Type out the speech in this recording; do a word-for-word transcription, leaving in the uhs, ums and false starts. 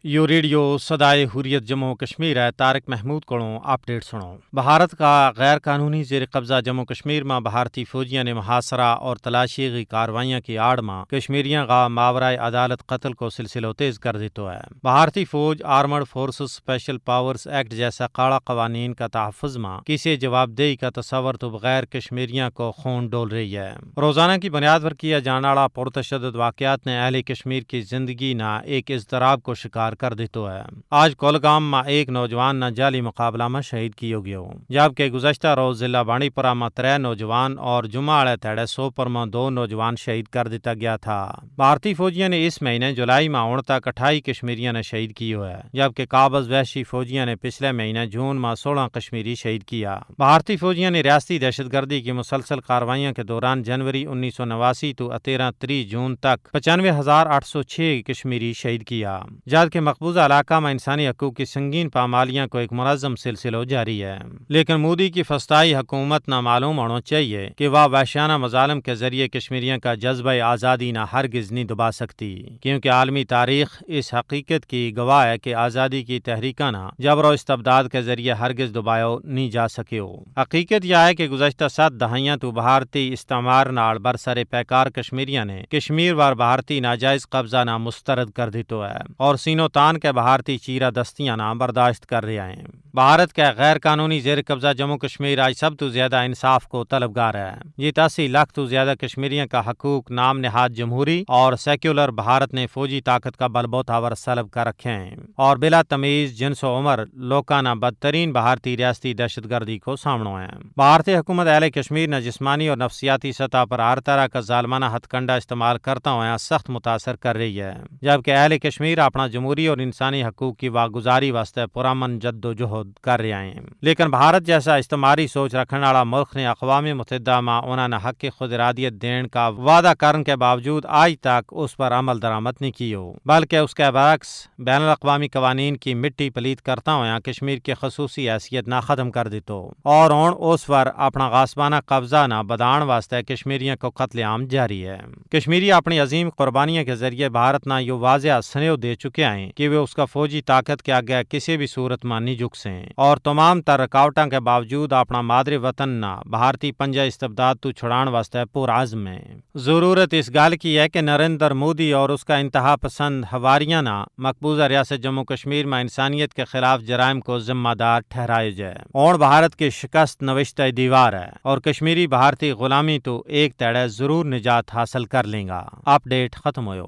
یوہ ریڈیو سدائے حریت جموں و کشمیر ہے۔ طارق محمود کولوں اپڈیٹ سنو۔ بھارت کا غیر قانونی زیر قبضہ جموں و کشمیر ما بھارتی فوجیاں نے محاصرہ اور تلاشی کی کارروائیاں کی آڑ ما کشمیریاں کا ماورائے عدالت قتل کو سلسلو تیز کر دیتو ہے۔ بھارتی فوج آرمڈ فورسز اسپیشل پاورز ایکٹ جیسا کاڑا قوانین کا تحفظ ما کسے جواب دہی کا تصور تو بغیر کشمیریاں کو خون ڈول رہی ہے۔ روزانہ کی بنیاد پر کیا جاناڑا پرتشدد واقعات نے اہل کشمیر کی زندگی نا ایک اضطراب کو شکار کر دیتو ہے۔ آج کولگام ما ایک نوجوان نا جعلی مقابلہ ما شہید کیو گیو، جبکہ گزشتہ روز ضلع بانڈی پرا ما ترے نوجوان اور جمعہ آڑے تھیڑے سوپر ما دو نوجوان شہید کر دیتا گیا تھا۔ بھارتی فوجیاں نے اس مہینے جولائی ما ہون تک اٹھائی کشمیریاں نے شہید کیو ہے، جبکہ قابض وحشی فوجیاں نے پچھلے مہینے جون ما سولہ کشمیری شہید کیا۔ بھارتی فوجیاں نے ریاستی دہشت گردی کی مسلسل کارروائیاں کے دوران جنوری انیس سو نواسی تو تیرہ تری جون تک پچانوے ہزار آٹھ سو چھ کشمیری شہید کیا، جد کے مقبوضہ علاقہ ما انسانی حقوق کی سنگین پامالیاں کو ایک منظم سلسلو جاری ہے۔ لیکن مودی کی فستائی حکومت نا معلوم ہونو چاہیے کہ واہ وحشانہ مظالم کے ذریعے کشمیریاں کا جذبہ آزادی نا ہرگز نہیں دبا سکتی، کیونکہ عالمی تاریخ اس حقیقت کی گواہ ہے کہ آزادی کی تحریکاں نا جبر و استبداد کے ذریعے ہرگز دبایو نہیں جا سکیو۔ حقیقت یا ہے کہ گزشتہ ست دہائیاں تو بھارتی استعمار نال برسر پیکار کشمیریاں نے کشمیر وار بھارتی ناجائز قبضہ نا مسترد کر دیتو ہے، اور سینو تان کے بھارتی چیرہ دستیاں نا برداشت کر رہیا ہیں۔ بھارت کے غیر قانونی زیر قبضہ جموں کشمیر آج سب تو زیادہ انصاف کو طلبگار ہے۔ یہ تاسی لکھ تو زیادہ کشمیریاں کا حقوق نام نہاد جمہوری اور سیکولر بھارت نے فوجی طاقت کا بل بوتاور سلب کر رکھے ہیں، اور بلا تمیز جنس و عمر لوکاں نا بدترین بھارتی ریاستی دہشت گردی کو سامنو ہے۔ بھارتی حکومت اہل کشمیر نا جسمانی اور نفسیاتی سطح پر ہر طرح کا ظالمانہ ہتھ کنڈا استعمال کرتا ہویا سخت متاثر کر رہی ہے، جبکہ اہل کشمیر اپنا جمہوری اور انسانی حقوق کی واگزاری واسطے پرامن جد و جہد کر رہیا ہیں۔ لیکن بھارت جیسا استعماری سوچ رکھنے والا ملک نے اقوام متحدہ ما انہاں نا حق خود ارادیت دین کا وعدہ کرن کے باوجود آج تک اس پر عمل درآمد نہیں کیو، بلکہ اس کے برعکس بین الاقوامی قوانین کی مٹی پلیت کرتا ہویا کشمیر کی خصوصی حیثیت نا ختم کر دیتو، اور ہون اس پر اپنا غاصبانہ قبضہ نا بدان واسطے کشمیریاں کو قتل عام جاری ہے۔ کشمیری اپنی عظیم قربانیاں کے ذریعے بھارت نا یوہ واضح سنیو دے چکیا ہیں کہ وہ اس کا فوجی طاقت کے آگے کسی بھی صورت ما نہیں جھک سیں، اور تمام تر رکاوٹاں کے باوجود اپنا مادری وطن نا بھارتی پنجہ استبداد تو چھڑان واسطے پورا عزم ہیں۔ ضرورت اس گل کی ہے کہ نریندر مودی اور اس کا انتہا پسند ہواریاں نا مقبوضہ ریاست جموں کشمیر ما انسانیت کے خلاف جرائم کو ذمہ دار ٹھہرایو جائے۔ ہون بھارت کی شکست نوشتہ دیوار ہے، اور کشمیری بھارتی غلامی تو ایک تیڑے ضرور نجات حاصل کر لیں گا۔ اپڈیٹ ختم ہویو۔